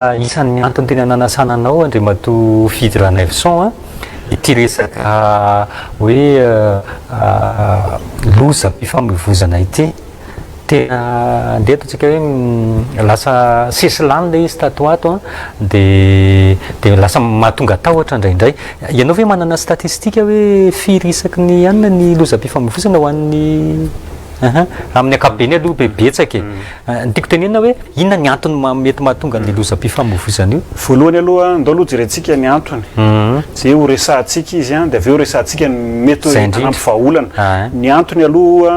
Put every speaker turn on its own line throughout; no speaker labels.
Isan'ny antony tena nanasana anao Andriamatoa Fidy Ranaivoson a, ity resaka hoe lozam-pifamoivozana ity. Tena andeha ataontsika hoe lasa sesilany ilay izy tato ho ato an, dia dia lasa mahatonga tahotra indraindray. Ianao ve manana statistique hoe firy isaky ny anona ny lozam-pifamoivozana ho an'ny Aha, amin'ny ankapobeny aloha be betsaka e. Ny tiako tenenina hoe inona ny antony mety mahatonga an'ilay lozam-pifamoivoizana io?
Voalohany aloha, ndao aloha jerentsika ny antony. Dia ho resahantsika izy an, dia avy eo resahantsika ny mety
Izay indrindra.
hanampy vahaolana.
Ah.
Ny antony aloha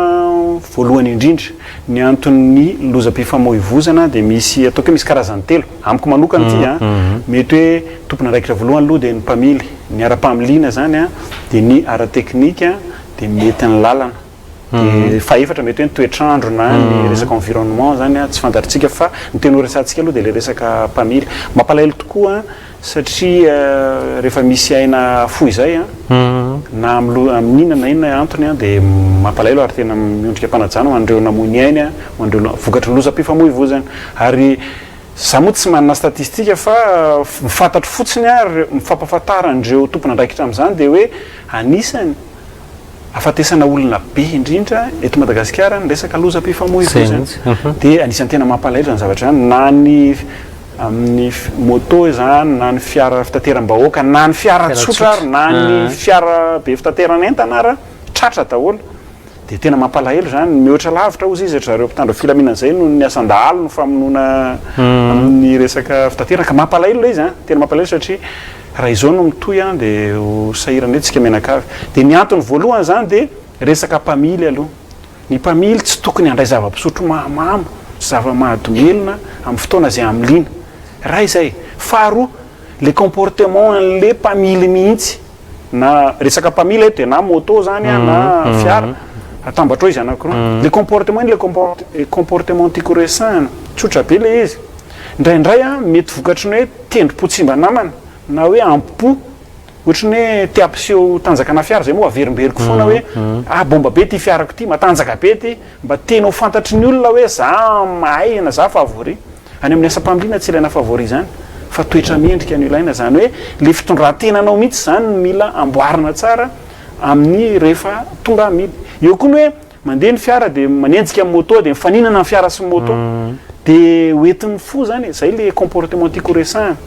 voalohany indrindra, ny anton'ny lozam-pifamoivoizana dia misy ataoko hoe misy karazany telo. Amiko manokana ity an, mety hoe tompon'andraikitra voalohany aloha dia ny mpamily, ny ara-pamiliana izany an, dia ny ara-teknika, dia mety ny lalana. Dia fahefatra mety hoe ny toetr'andro na ny resaka environnement zany tsy fantatritsika fa ny tena ho resahantsika aloha dia ilay resaka mpamily. Mampalahelo tokoa satria rehefa misy aina afoy izay na amin'inona na inona antony dia mampalahelo ary tena miondrika am-panajana ho an'ireo namoy ny ainy, ho an'ireo vokatry ny lozam-pifamoivoizana. Ary za moa tsy manana statistika fa ny fantatro fotsiny ary ny fampahafantaran'ireo tompon'andraikitra amin'izany dia hoe anisany Ahafatesana olona be indrindra eto Madagasikara ny resaka lozam-pifamoivoizana. Dia anisan'ny tena mampalahelo izany zavatra izany, na ny amin'ny moto izany, na ny fiara fitateram-bahoaka, na ny fiara tsotra ary, na ny fiara be fitateran'entana ary, tratra daholo. Dia tena mampalahelo izany, mihoatra lavitra hozy izy ry zareo mpitandro filaminana izay noho ny asan-dahalo, ny famonoana amin'ny resaka fitaterana, ka mampalahelo ilay izy an, tena mampalahelo satria raha izao no mitohy an dia ho sahirana eto isika mianakavy. Dia ny antony voalohany izany dia resaka mpamily aloha. Ny mpamily tsy tokony handray zava-pisotro mahamamo sy zava-mahadomelina amin'ny fotoana izay hamiliana. Iray izay. Faharoa, le comportement an'le mpamily mihitsy. Na resaka mpamily eto dia na moto zany an na fiara, atambatrao izy anakiroa. Le comportement iny le comportement tiako resahina, tsotra be le izy. Indraindray an mety vokatry ny hoe tendrom-po tsy mba namana na hoe ampo, ohatry ny hoe te hampiseho tanjaka-na fiara, zay moa averimberiko foana hoe ah bomba be ity fiarako ity, matanjaka be ity, mba tena ho fantatry ny olona hoe za mahay na za favori. Any amin'ny asam-pamiliana tsy ilaina favori izany fa toetra mendrika no ilaina, izany hoe le fitondran-tenanao mihitsy izany no mila amboarina tsara amin'ny rehefa tonga hamily. Eo koa ny hoe mandeha ny fiara dia manenjika ny moto dia mifaninana ny fiara sy ny moto dia hoentin'ny fo izany e, izay le comportement tiako horesahina.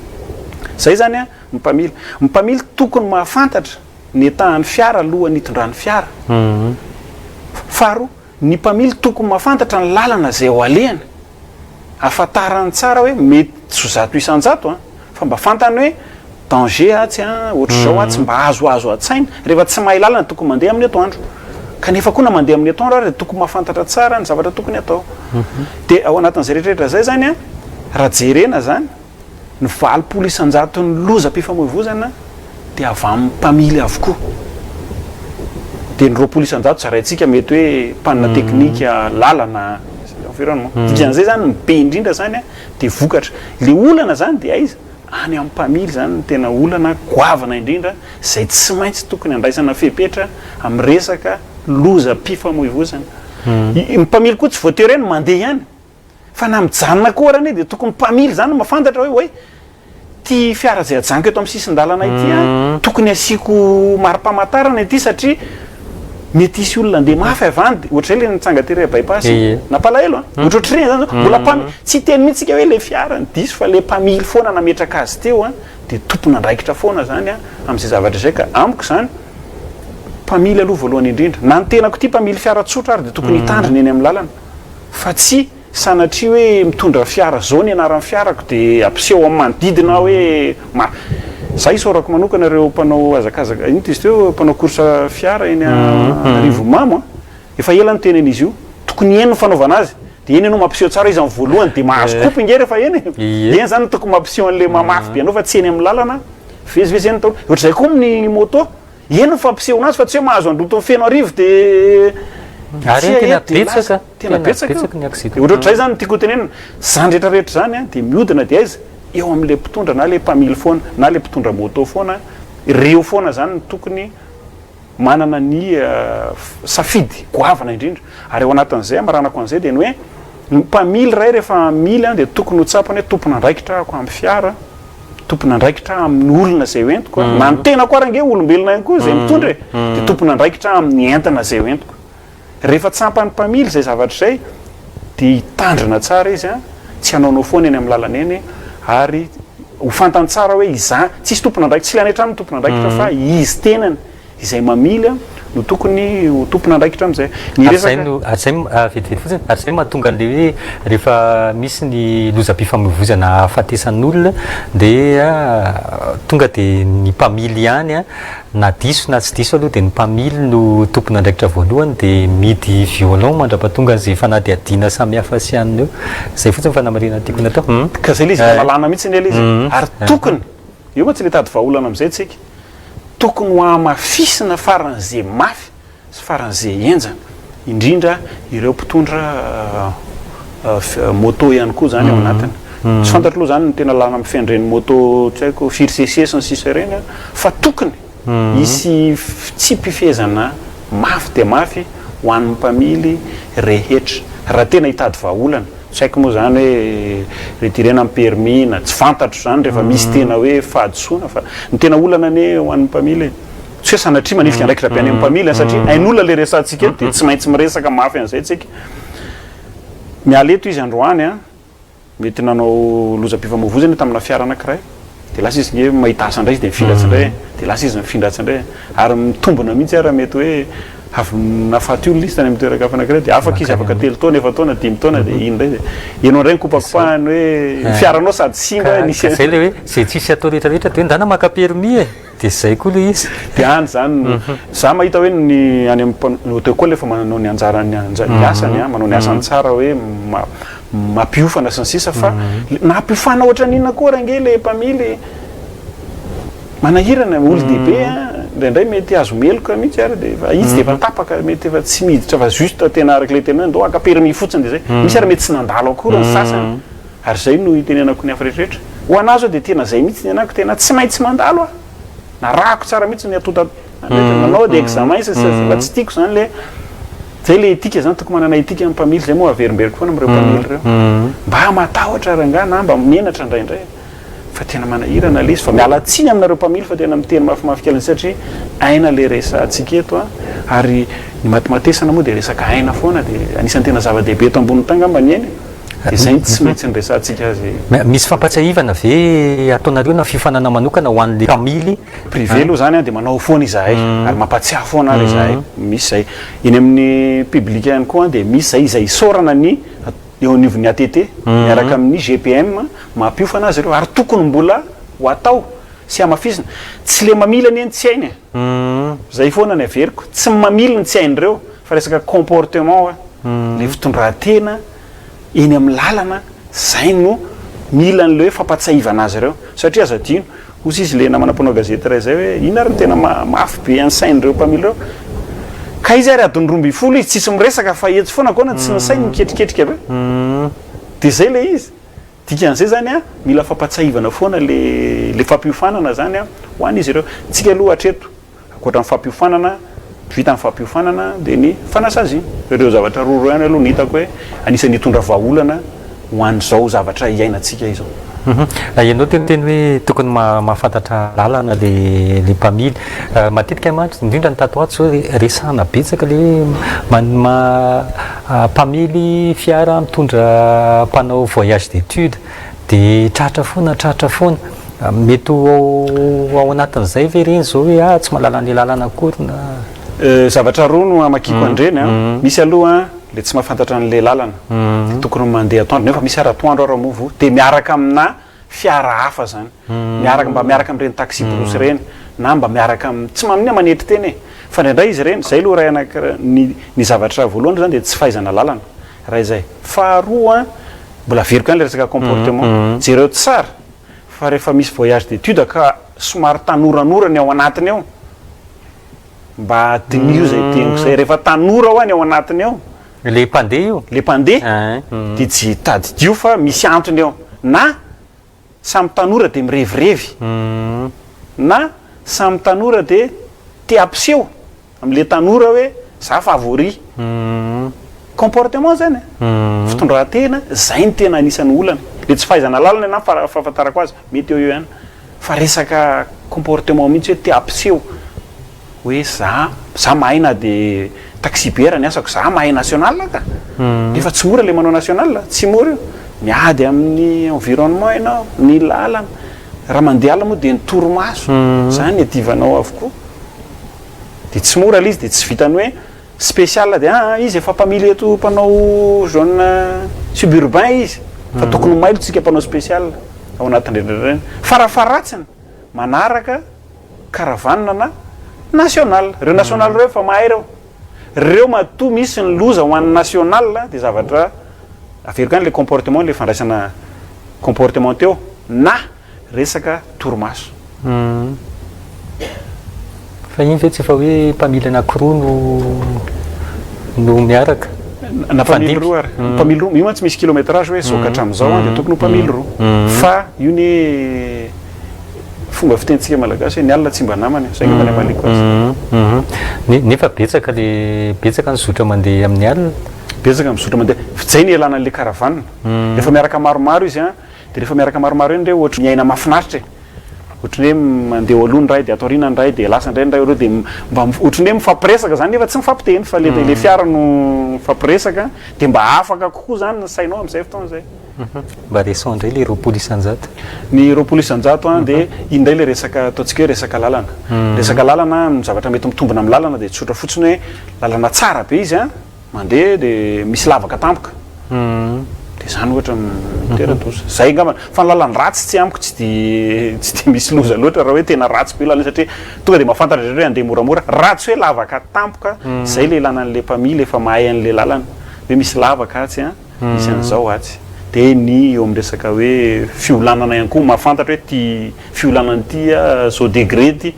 Izay izany an, ny mpamily. Ny mpamily tokony mahafantatra ny état-n'ny fiara alohan'ny hitondrany fiara. Faharoa, ny mpamily tokony mahafantatra ny lalana izay ho alehany. Ahafantarany tsara hoe mety tsy ho 100% an, fa mba fantany hoe danger atsy an, ohatr'izao atsy, mba azoazo an-tsaina. Rehefa tsy mahay lalana tokony mandeha amin'ny atoandro. Kanefa koa na mandeha amin'ny atoandro ary dia tokony mahafantatra tsara ny zavatra tokony atao. Dia ao anatin'izay rehetra rehetra izay izany an, raha jerena izany, Ny 80 isan-jaton'ny lozam-pifamoivoizana dia avy amin'ny mpamily avokoa. Dia ny 20% zaraintsika mety hoe panne technique, lalana, environnement. Dikan'izay izany ny be indrindra izany dia vokatra. Ilay olana izany dia aiza? Any amin'ny mpamily izany no tena olana goavana indrindra izay tsy maintsy tokony handraisana fepetra amin'ny resaka lozam-pifamoivoizana. Ny mpamily koa tsy voatery hoe ny mandeha ihany. Fa na mijanona koa ary anie dia tokony mpamily izany no mahafantatra hoe oay ity fiara izay ajanoko eto amin'ny sisin-dalana ity an, tokony asiako mari-pamantarana ity satria mety hisy olona handeha mafy avy any dia ohatr'izay ilay nitsanga tery à bypass iny. Nampalahelo an! Ohatrohatr'ireny izany zao, mbola mpamily, tsy hiteny mihitsy isika hoe ilay fiara no diso fa ilay mpamily foana nametraka azy teo an, dia tompon'andraikitra foana izany an amin'izay zavatra izay ka amiko izany mpamily aloha voalohany indrindra, na ny tenako ity mpamily fiara tsotra ary dia tokony hitandrina eny amin'ny lalana. Fa tsy sanatria hoe mitondra fiara zao ny anaran'ny fiarako de ampiseho amin'ny manodidina aho hoe ma za isaorako manokana ireo mpanao hazakazaka inona izy teo mpanao course fiara eny Arivonimamo a! Efa ela niteny an'izy io tokony eny ny fanaovana azy de eny ianao mampiseho tsara izy amin'ny voalohany de mahazo coupe nge rehefa eny e! Eny zany no tokony mampiseho an'le maha mafy be anao fa tsy eny amin'ny lalana mivezivezy eny daholo ohatr'izay koa amin'ny moto. Eny ny fampisehoana azy fa tsy hoe mahazo an-droa Feno Arivo dia
Ary
tsia
tena
eto dia
betsaka,
lasa. Tena
tena
betsaka io.
betsaka ny accident.
Dia ohatrohatr'izay izany no tiako hotenenina. Izany rehetra rehetra izany an, dia mihodina dia aiza? Eo amin'ilay mpitondra na ilay mpamily foana na ilay mpitondra moto foana, ireo foana izany no tokony manana ny safidy goavana indrindra. Ary ao anatin'izay, hamaranako an'izay dia ny hoe. Ny mpamily iray rehefa mamily dia tokony ho tsapany hoe tompon'andraikitra aho amin'ny fiara, tompon'andraikitra aho amin'ny olona izay hoentiko, na ny tenako ary ange olombelona ihany koa izay mitondra e, dia tompon'andraikitra aho amin'ny entana izay hoentiko. Rehefa tsampan'ny mpamily izay zavatra izay dia hitandrina tsara izy, tsy hanaonao foana eny amin'ny lalana eny ary ho fantany tsara hoe iza, tsisy tompon'andraikitra, tsy ilay any an-trano no tompon'andraikitra fa izy tenany izay mamily no tokony ho tompon'andraikitra amin'izay.
Ny Ary izay no, ary izay, vetivety fotsiny, ary izay no mahatonga an'ilay hoe rehefa misy ny lozam-pifamoivoizana ahafatesan'olona dia tonga dia ny mpamily ihany na diso na tsy diso aloha dia ny mpamily no tompon'andraikitra voalohany dia mihidy violon mandra-pahatonga an'izay fanadihadiana samihafa sy anona eo. Izay fotsiny ny fanamarihana tiako natao.
Ka izay ilay izy, lalàna mihitsy anie ilay izy e. Ary tokony, eo mantsy ilay hitady vahaolana amin'izay tsika, Tokony ho hamafisina faran'izay mafy sy faran'izay henjana, indrindra ireo mpitondra moto ihany koa izany ao anatiny. Tsy fantatro aloha izany ny tena lalàna mifehy an'ireny moto tsy haiko firy cc sy ny sisa ireny fa tokony hisy fitsipi-pifehezana mafy dia mafy ho an'ny mpamily rehetra raha tena hitady vahaolana. Tsy haiko moa izany hoe retirena ny permis na tsy fantatro izany rehefa misy tena hoe fahadisoana fa ny tena olana anie ho an'ny mpamily e, tsy hoe sanatria manifika andraikitra be any amin'ny mpamily an satria hain'olona ilay resahantsika eto dia tsy maintsy miresaka mafy an'izay tsika. Miala eto izy androany an, mety nanao lozam-pifamoivoizana tamina fiara anankiray dia lasa izy nge mahita asa indray izy dia mifindra atsy indray e, dia lasa izy mifindra atsy indray e, ary mitombina mihitsy ary mety hoe avy nahafaty olona izy tany amin'ny toeran-kafa anankiray dia afaka izy afaka telo taona, efa-taona, dimy taona dia iny indray dia ianao indray nikopakopahany hoe ny fiaranao sady simba
nisy. Ka zay ilay hoe izay tsisy atao rehetra rehetra dia hoe ndana maka permis e! Dia zay koa ilay izy.
Dia any izany no, za mahita hoe ny any amin'ny ny auto école efa manao ny anjarany ny asany an, manao ny asany tsara hoe mampiofana sy ny sisa fa na ampiofana ohatran'inona koa ary ange ilay mpamily manahirana, olon-dehibe an, indraindray mety azo meloka mihitsy ary dia efa izy dia efa tapaka, mety efa tsy miditra fa juste tena araka ilay teny hoe ndao haka permis fotsiny dia zay, misy ary mety tsy nandalo akory ny sasany. Ary zay no itenenako ny hafa rehetra rehetra. Ho anah zao dia tena zay mihitsy ny anako, tena tsy maintsy mandalo aho. Narahako tsara mihitsy ny atonta rehetra, nanao dia examen sy ny sisa fa tsy tiako zany le, zay le éthique zany, tokony manana éthique ny mpamily, zay moa averimberiko foana amin'ireo mpamily ireo. Mba matahotra rangahy na mba menatra indraindray fa tena manahirana le izy fa miala tsiny aminareo mpamily fa tena miteny mafimafy kely satria aina le resahantsika eto a, ary ny matimatesana moa dia resaka aina foana dia anisan'ny tena zava-dehibe eto ambonin'ny tany angamba ny aina e. Dia izay no tsy maintsy niresahantsika azy.
Misy fampatsiahivana ve ataonareo na fiofanana manokana ho an'ny mpamily?
Privé aloha izany dia manao foana izahay ary mampatsiahy foana ary izahay. Misy izay. Eny amin'ny public ihany koa dia misy izay izay isaorana ny eo anivon'ny ATT miaraka amin'ny GPM mampiofana azy ireo ary tokony mbola ho atao sy hamafisina. Tsy ilay mamily anie no tsy hainy e. Izay foana ny averiko. Tsy ny mamily no tsy hain'ireo fa resaka comportement hoa. Ilay fitondran-tena. eny amin'ny lalana, zay no mila an'ilay hoe fampatsiahivana azy ireo. Satria aza adino, hozy izy ilay namana mpanao gazety iray izay hoe inona ary no tena mafy be an'ny sain'ireo mpamily ireo? Ka izy ary adiny 12 izy tsisy miresaka fa etsy foana koa na tsy ny sainy miketriketrika be. Dia izay ilay izy. Dikan'izay izany an, mila fampatsiahivana foana ilay ilay fampiofanana izany an, ho an'izy ireo. Tsika aloha hatreto, Ankoatra ny fampiofanana, vita ny fampiofanana dia ny fanasaziana. Ireo zavatra roa ireo ihany aloha no hitako hoe anisan'ny hitondra vahaolana ho an'izao zavatra iainantsika izao.
Ianao teo niteny hoe tokony mahafantatra lalana le le mpamily. Matetika mantsy, indrindra ny tato ho ato zao resahana betsaka le hoe mpamily fiara mitondra mpanao voyage d'études dia tratra foana tratra foana. Mety ho ao anatin'izay ve ireny izao hoe ah tsy mahalala ny lalana akory na.
Zavatra roa no hamakiako an'ireny an, misy aloha ilay tsy mahafantatra an'ilay lalana, dia tokony mandeha atoandro, nefa misy ary atoandro ary moa voa, dia miaraka aminà fiara hafa izany, miaraka, mba miaraka amin'ireny taxi brousse ireny, na mba miaraka amin'ny, tsy maninona manetry tena e, fa indraindray izy ireny, izay aloha ray anankiray, ny ny zavatra voalohany aloha izany dia tsy fahaizana lalana, raha izay, faharoa an, mbola averiko ihany ilay resaka comportement, jereo tsara fa rehefa misy voyage d'étude ka somary tanoranora ny ao anatiny ao, mba diniho izay teniko izay, rehefa tanora hoa ny ao anatiny ao,
Le mpandeha io?
Le mpandeha dia tsy tadidio fa misy antony ao, na samy tanora dia mirevirevy, na samy tanora dia te hampiseho amin'le tanora hoe za favori. Comportement zany e, fitondran-tena, zay no tena anisan'ny olana. Le tsy fahaizana lalana na fahafantarako azy mety eo eo ihany fa resaka comportement mihitsy hoe te hampiseho hoe za za mahay na de taxi be ara ny asako, za mahay national ka. Nefa tsy mora le manao national, tsy mora io. Miady amin'ny environnement ianao, ny lalana, raha mandeha alina moa de ny torimaso, zany iadivanao avokoa. De tsy mora le izy de tsy vitan'ny hoe Spécial dia aa izy efa mpamily eto mpanao zone suburbain izy fa tokony ho mailo tsika mpanao spécial ao anatin'ireny ireny farafaharatsiny manaraka caravane na national ireo national ireo efa mahay ireo ireo matoa misy ny loza ho an'ny national dia zavatra averiko ihany le comportement le fandraisana comportement teo na resaka torimaso.
Fa iny ve tsy efa hoe mpamily anakiroa no no miaraka?
Na mpamily roa ary. Mpamily roa, io mantsy misy kilométrage hoe zao ka hatramin'izao an, dia tokony ho mpamily roa. Fa io anie fomba fitenintsika malagasy hoe ny alina tsy mba namana e, zay angamba ny hamaliako
azy. Nefa betsaka le betsaka ny zotra mandeha amin'ny alina.
Betsaka ny zotra mandeha, f'izay ny ialana an'le caravane. Rehefa miaraka maromaro izy an, Dia rehefa miaraka maromaro eny re ohatry ny miaina mahafinaritra e! Ohatry ny hoe mandeha eo aloha ny iray dia ato aoriana ny iray dia lasa indray ny iray eo aloha dia mba ohatry ny hoe mifampiresaka izany nefa tsy mifampiteny fa le le fiara no mifampiresaka dia mba afaka kokoa izany ny sainao amin'izay fotoana izay.
Mba resaho indray le 20%.
Ny 20% an dia iny indray le resaka ataontsika hoe resaka lalana. Resaka lalana, ny zavatra mety mitombina amin'ny lalana dia tsotra fotsiny hoe lalana tsara be izy an, Mandeha dia misy lavaka tampoka. Dia izany ohatra mitera-doza. Izay angamba. Fa ny lalan-dratsy tsy amiko tsy dia tsy dia misy loza loatra raha hoe tena ratsy be lalana satria tonga dia mahafantatra ry zareo hoe handeha moramora. Raha tsy hoe lavaka tampoka, izay ilay ilana an'ilay mpamily efa mahay an'ilay lalana. Hoe misy lavaka atsy an, misy an'izao atsy. Dia ny eo amin'ny resaka hoe fiolanana ihany koa, mahafantatra hoe ity fiolanana ity zao degré ity.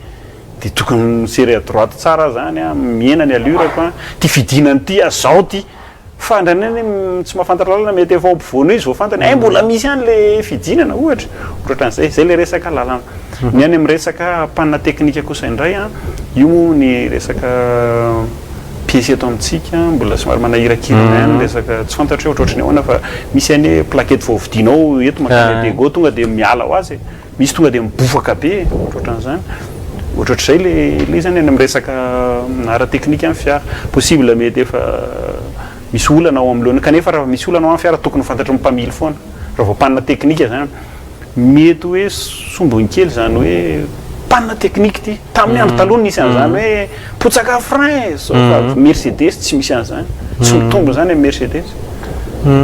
Dia tokony mi-serrer à droite tsara aho zany an, mihena ny allure-ko an, ity fidinana ity an, zao ity, fa indraindray anie tsy mahafantatra lalana mety efa ao ampovoany eo izy vao fantany, hay mbola misy ihany le fidinana ohatra, ohatrohatran'izay, zay le resaka lalana. Ny any amin'ny resaka panne technique kosa indray an, io moa ny resaka pièces eto amintsika mbola somary manahirakirana ihany ny resaka, tsy fantatro hoe ohatrohatry ny ahoana fa misy anie plaquette vao vidianao eto mankany Diego tonga dia miala ho azy e. Misy tonga dia mibofaka be ohatrohatran'izany. Ohatrohatr'izay le le izy zany any amin'ny resaka ara-teknika ny fiara. Possible mety efa misy olana ao amin'ny lohany kanefa raha misy olana ao amin'ny fiara tokony ho fantatry ny mpamily foana. Raha vao panne teknika zany mety hoe sombiny kely zany hoe panne teknika ity. Tamin'ny andro taloha nisy an'izany hoe potsaka frein zao fa Mercedes tsy misy an'izany. Tsy mitombina zany amin'ny Mercedes.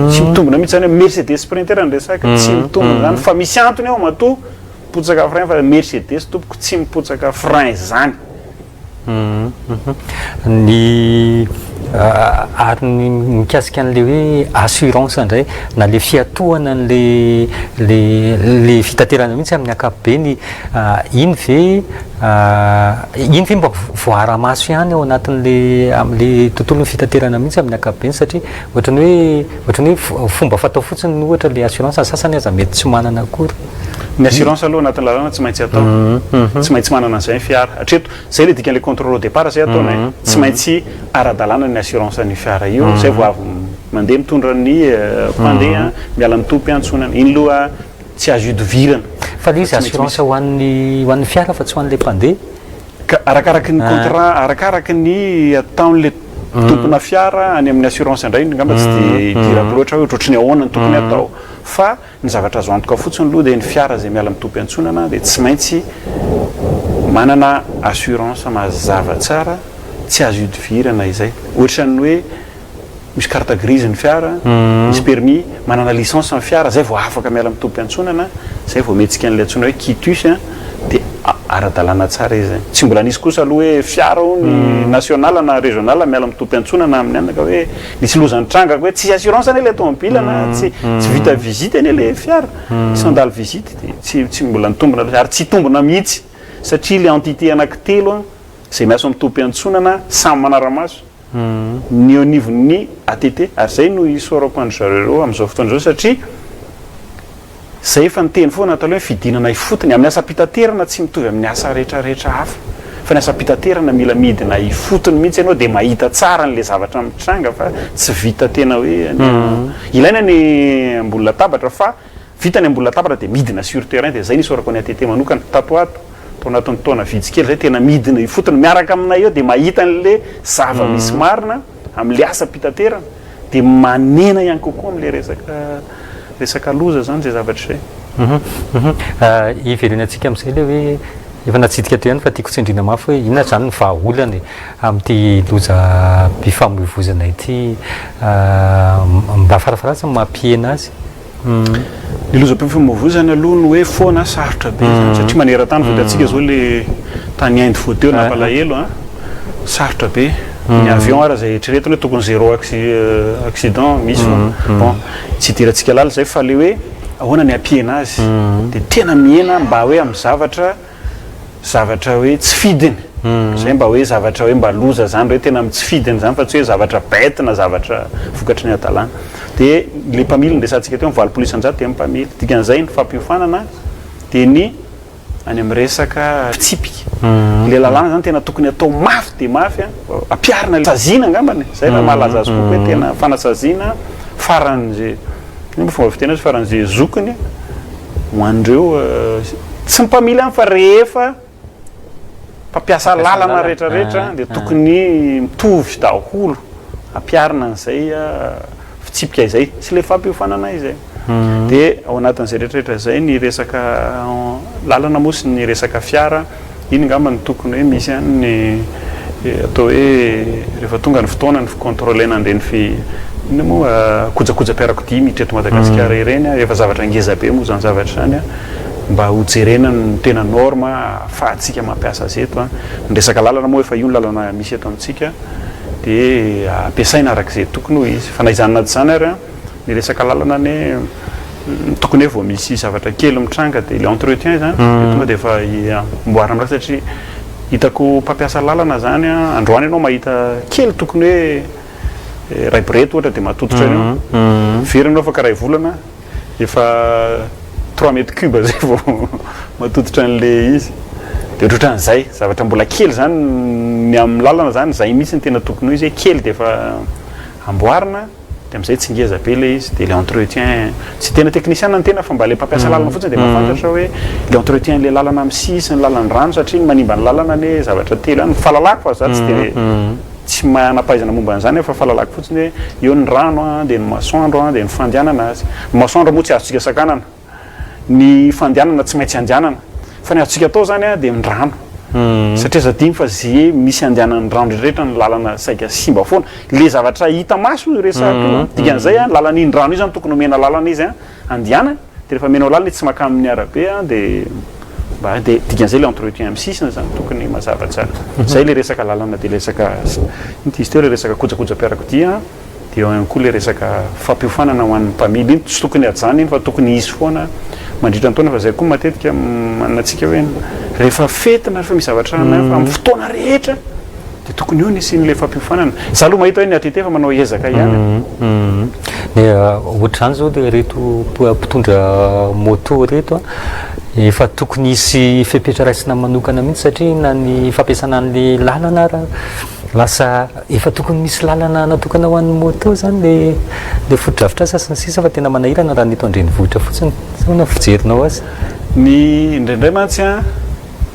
Tsy mitombina mihitsy zany hoe Mercedes Sprinter no resaka, tsy mitombina zany fa misy antony ao matoa mipotsaka frein fa Mercedes tompoko tsy mipotsaka frein zany.
Ny ary ny mikasika an'le hoe assurance indray na le fiatohana an'le le le fitaterana mihitsy amin'ny ankapobeny iny ve Iny ve mba voaara-maso ihany ao anatin'le amin'le tontolon'ny fitaterana mihitsy amin'ny ankapobeny satria ohatran'ny hoe ohatran'ny hoe fomba fatao fotsiny ohatra le assurance, ny sasany aza mety tsy manana akory.
Ny assurance aloha anatin'ny lalàna tsy maintsy atao, tsy maintsy manana an'izay ny fiara. Hatreto, izay ilay dikan'ilay contrôle au départ izay ataonay, tsy maintsy ara-dalàna ny assurance an'io fiara io, izay vao avy mandeha mitondra ny mpandeha miala amin'ny tobim-piantsonana. Iny aloha Tsy azo ihodivirana.
Fa le izy assurance ho an'ny ho an'ny fiara fa tsy ho an'ilay mpandeha.
Ka arakaraky ny contrat, arakaraky ny ataon'le tompona fiara any amin'ny assurance indray angamba tsy dia idirako loatra hoe ohatrohatry ny ahoana no tokony hatao. Fa ny zavatra azo antoka fotsiny aloha dia ny fiara izay miala amin'ny tobim-piantsonana dia tsy maintsy manana assurance mazava tsara, tsy azo ihodivirana izay. Ohatran'ny hoe misy carte grise ny fiara, misy permis, manana licence ny fiara, zay vao afaka miala amin'ny tobim-piantsonana, zay vao mihetsika an'ilay antsoina hoe quitus dia ara-dalàna tsara izy zay. Tsy mbola nisy kosa aloha hoe fiara hono national na régional miala amin'ny tobim-piantsonana amin'ny anona ka hoe nisy loza nitranga hoe tsisy assurance anie ilay tomobile na tsy tsy vita visite anie ilay fiara, tsy nandalo visite dia tsy tsy mbola nitombina loatra ary tsy hitombina mihitsy satria ilay entité anankitelo izay miasa ao amin'ny tobim-piantsonana samy manara-maso. ny eo anivon'ny ATT ary izay no isaorako an-dry zareo ireo amin'izao fotoana izao satria izay efa niteny foana taloha hoe fidinana ifotony amin'ny asam-pitaterana tsy mitovy amin'ny asa rehetra rehetra hafa. Fa ny asam-pitaterana mila midina ifotony mihitsy ianao dia mahita tsara an'ilay zavatra mitranga fa tsy vita tena hoe any ilaina ny ambony latabatra fa vita ny ambony latabatra dia midina sur terrain dia izay no isaorako ny ATT manokana tato ho ato tao anatin'ny taona vitsy kely izay tena midina ifotony miaraka aminay eo dia mahita an'ilay zava-misy marina amin'ilay asam-pitaterana dia manena ihany kokoa amin'ilay resaka resaka loza izany izay zavatra izay.
Hiverenantsika amin'izay ilay hoe efa natsidika teo ihany fa tiako tsindriana mafy hoe inona izany ny vahaolana e amin'ity lozam-pifamoivoizana ity mba farafaharatsiny mampihena azy.
Ny lozam-pifamoivoizana aloha ny hoe foana sarotra be izany satria maneran-tany vao hitantsika izao ilay tany Inde vao teo nampalahelo an, sarotra be, ny avion ary izay eritreretina hoe tokony zéro accident misy foana, bon tsy hidirantsika lalina izay fa ilay hoe ahoana ny hampihena azy dia tena mihena mba hoe amin'ny zavatra zavatra hoe tsy fidiny, zay mba hoe zavatra hoe mba loza zany hoe tena tsy fidiny zany fa tsy hoe zavatra bête na zavatra vokatry ny hadalana. Dia le mpamily noresahantsika teo, ny 80% dia ny mpamily. Dikan'izay ny fampiofanana dia ny any amin'ny resaka fitsipika. Le lalàna zany tena tokony atao mafy dia mafy an, ampiharina, saziana angambany e, zay raha mahalaza azy kokoa hoe tena fanasaziana faran'izay, inona moa fomba fiteny azy, faran'izay zokiny. Ho an'ireo tsy mpamily ihany fa rehefa mpampiasa lalana rehetra rehetra dia tokony mitovy daholo ampiharina an'izay fitsipika izay sy ilay fampiofanana izay. Dia ao anatin'izay rehetra rehetra izay ny resaka lalana moa sy ny resaka fiara Iny angamba no tokony hoe misy ihany ny atao hoe rehefa tonga ny fotoana ny fi-contrôler-na an'ireny fi inona moa kojakojam-piarakodia miditra eto Madagasikara ireny an, efa zavatra ngeza be moa izany zavatra izany an, mba ho jerena ny tena norme ahafahantsika mampiasa azy eto an. Ny resaka lalana moa efa io ny lalana misy eto amintsika dia ampiasaina araka izay tokony ho izy. Fa na izany na tsy izany ary an, Ny resaka lalana anie tokony hoe vao misy zavatra kely mitranga dia le entretien izany dia tonga dia efa amboarina amin'ilay satria hitako mpampiasa lalana izany an, androany ianao mahita kely tokony hoe iray borety ohatra dia mahatototra an'io, miverina ianao afaka iray volana efa trois mètres cube zay vao mahatototra an'ilay izy, dia ohatrohatran'izay, zavatra mbola kely izany ny amin'ny lalana izany, izay mihitsy no tena tokony ho izy hoe kely dia efa amboarina. Dia amin'izay tsy ngeza be ilay izy, dia ilay entretien, tsy tena teknisiana ny tena fa mba ilay mpampiasa lalana fotsiny dia mahafantatra hoe ilay entretien ilay lalana amin'ny sisiny, lalan-drano satria ny manimba ny lalana anie zavatra telo ihany, ny fahalalako fa za tsy dia tsy manam-pahaizana momba an'izany aho fa fahalalako fotsiny hoe eo ny rano an, dia ny masoandro an, dia ny fandehanana azy. Ny masoandro moa tsy azontsika sakanana. Ny fandehanana tsy maintsy andehanana. Fa ny azontsika atao zany dia ny rano. Satria aza adino fa ze misy andehanan'ny rano rehetra ny lalana saika simba foana. Le zavatra hita maso io resahako io an. Dikan'izay an, lalan'iny rano io zany tokony omena lalana izy an, andehanany. Dia rehefa omenao lalana izy tsy makà amin'ny arabe an, dia mba dia dikan'izay le entretien amin'ny sisiny zany tokony mazava tsara. Zay le resaka lalana dia resaka, inona ty izy teo, le resaka kojakojam-piarakodia an. Dia eo ihany koa ilay resaka fampiofanana ho an'ny mpamily iny, tsy tokony hajanona iny fa tokony hisy foana mandritra ny taona fa izay koa matetika manana antsika hoe rehefa fety na rehefa misy zavatra na fa amin'ny fotoana rehetra dia tokony eo ny hisian'ilay fampiofanana. Izaho aloha mahita hoe ny ATT efa manao ezaka ihany.
Ny ohatr'izany izao dia ireto mpitondra moto ireto efa tokony hisy fepetra raisina manokana mihitsy satria na ny fampiasana an'ilay lalana ara lasa Efa tokony misy lalana natokana ho an'ny moto zany le le fotodrafitrasa sy ny sisa fa tena manahirana raha ny eto an-drenivohitra fotsiny. Sa ahoana ny fijerinao azy?
Ny indraindray mantsy an,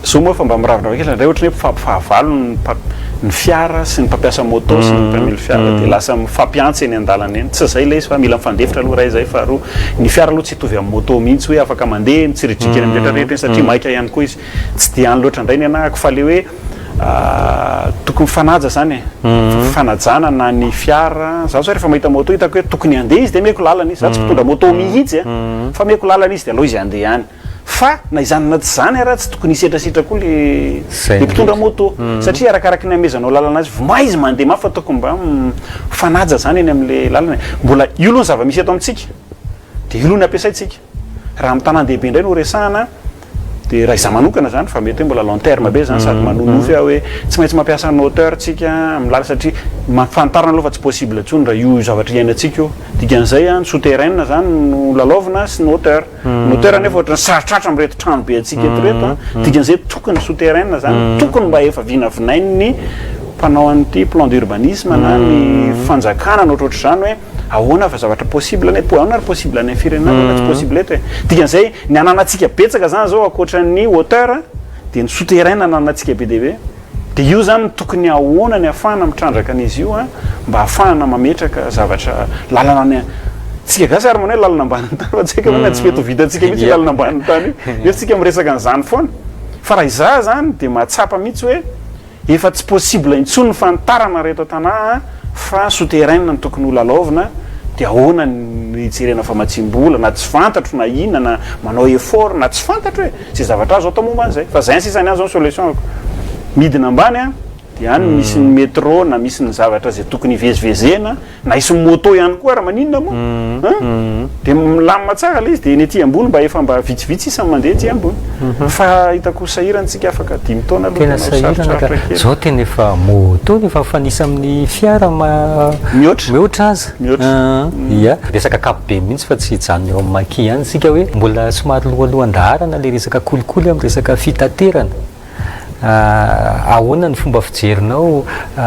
zao moa efa mba miraviravy kely, indraindray ohatran'ny hoe mpifampifahavalo ny mpa- ny fiara sy ny mpampiasa moto sy ny mpamily fiara dia lasa mifampihantsy eny an-dalana eny. Tsy izay ilay izy fa mila mifandefitra aloha iray izay, faharoa ny fiara aloha tsy hitovy amin'ny moto mihitsy hoe afaka mandeha mitsiridrika eny amin'ny rehetra rehetra eny satria maika ihany koa izy. Tsy dia any loatra indray ny anahako fa ilay hoe Tokony mifanaja zany e, fifanajana na ny fiara, za zao rehefa mahita moto hitako hoe tokony handeha izy de ameko lalana izy, za tsy mpitondra moto mihitsy a, fa ameko lalana izy de aleo izy handeha any, fa na izany na tsy izany ara tsy tokony hisetrasetra koa le le mpitondra moto, satria arakaraky ny amezanao lalana azy vomay izy mandeha mafy fa tokony mba mifanaja zany eny amle lalana e, mbola io aloha ny zava-misy eto amintsika, de io aloha ny ampiasaintsika, raha amin'ny tanàn-dehibe indray no resahana. Dia raha izaho manokana izany, fa mety hoe mbola long terme be izany sady manonofy aho hoe tsy maintsy mampiasa ny hauteur tsika amin'ny lalana satria mahafantarina aloha fa tsy possible intsony raha io zavatra iainantsika io. Dikan'izay ny souterraine izany no lalaovina sy ny hauteur. Ny hauteur nefa ohatran'ny sarotrarotra amin'ireto trano be antsika eto ireto an. Dikan'izay tokony souterraine izany, tokony mba efa vinavinain'ny mpanao an'ity plan d'urbanisme na ny fanjakana na ohatrohatr'izany hoe Ahoana fa zavatra possible anie, ahoana ary possible any amin'ny firenena ahoana tsy possible eto e? Dikan'izay ny ananantsika betsaka zany zao ankoatran'ny hauteur dia ny souterrain ananantsika be dia be. Dia io zany no tokony ahoana ny ahafahana mitrandraka an'izy io mba ahafahana mametraka zavatra lalana any tsika gasy ary manao hoe lalana ambanin'ny tany fa tsy haiko hoe tsy mety ho vitantsika mihitsy io lalana ambanin'ny tany io nefa tsika miresaka an'izany foana. Fa raha izaho zany dia mahatsapa mihitsy hoe Efa tsy possible intsony ny fanitarana reto an-tanà a, fa souterraine no tokony ho lalaovina, dia ahoana ny hijerena famatsiam-bola na tsy fantatro na inona na manao effort na tsy fantatro e, izay zavatra azo atao momba an'izay, fa izay sisa ny ahy izao ny solution-ko, midina ambany a, dia any misy ny metro na misy ny zavatra izay tokony hivezivezena, Na hisy moto ihany koa ary maninona moa an! Dia milamina tsara ilay izy dia ny aty ambony mba efa mba vitsivitsy sisa ny mandeha aty ambony. Fa hitako ho sahirana tsika afaka dimy taona aloha
Tena
tena ho
sahirana ka.
sarotsarotra kely.
Zao tena efa moto efa mifanisa amin'ny fiara ma
Mihoatra.
mihoatra aza.
Mihoatra.
An, ia. Resaka ankapobeny mihitsy fa tsy hijanona eo amin'ny Maki ihany isika hoe mbola somary lohalohan-daharana ilay resaka kolikoly amin'ny resaka fitaterana. Ahoana ny fomba fijerinao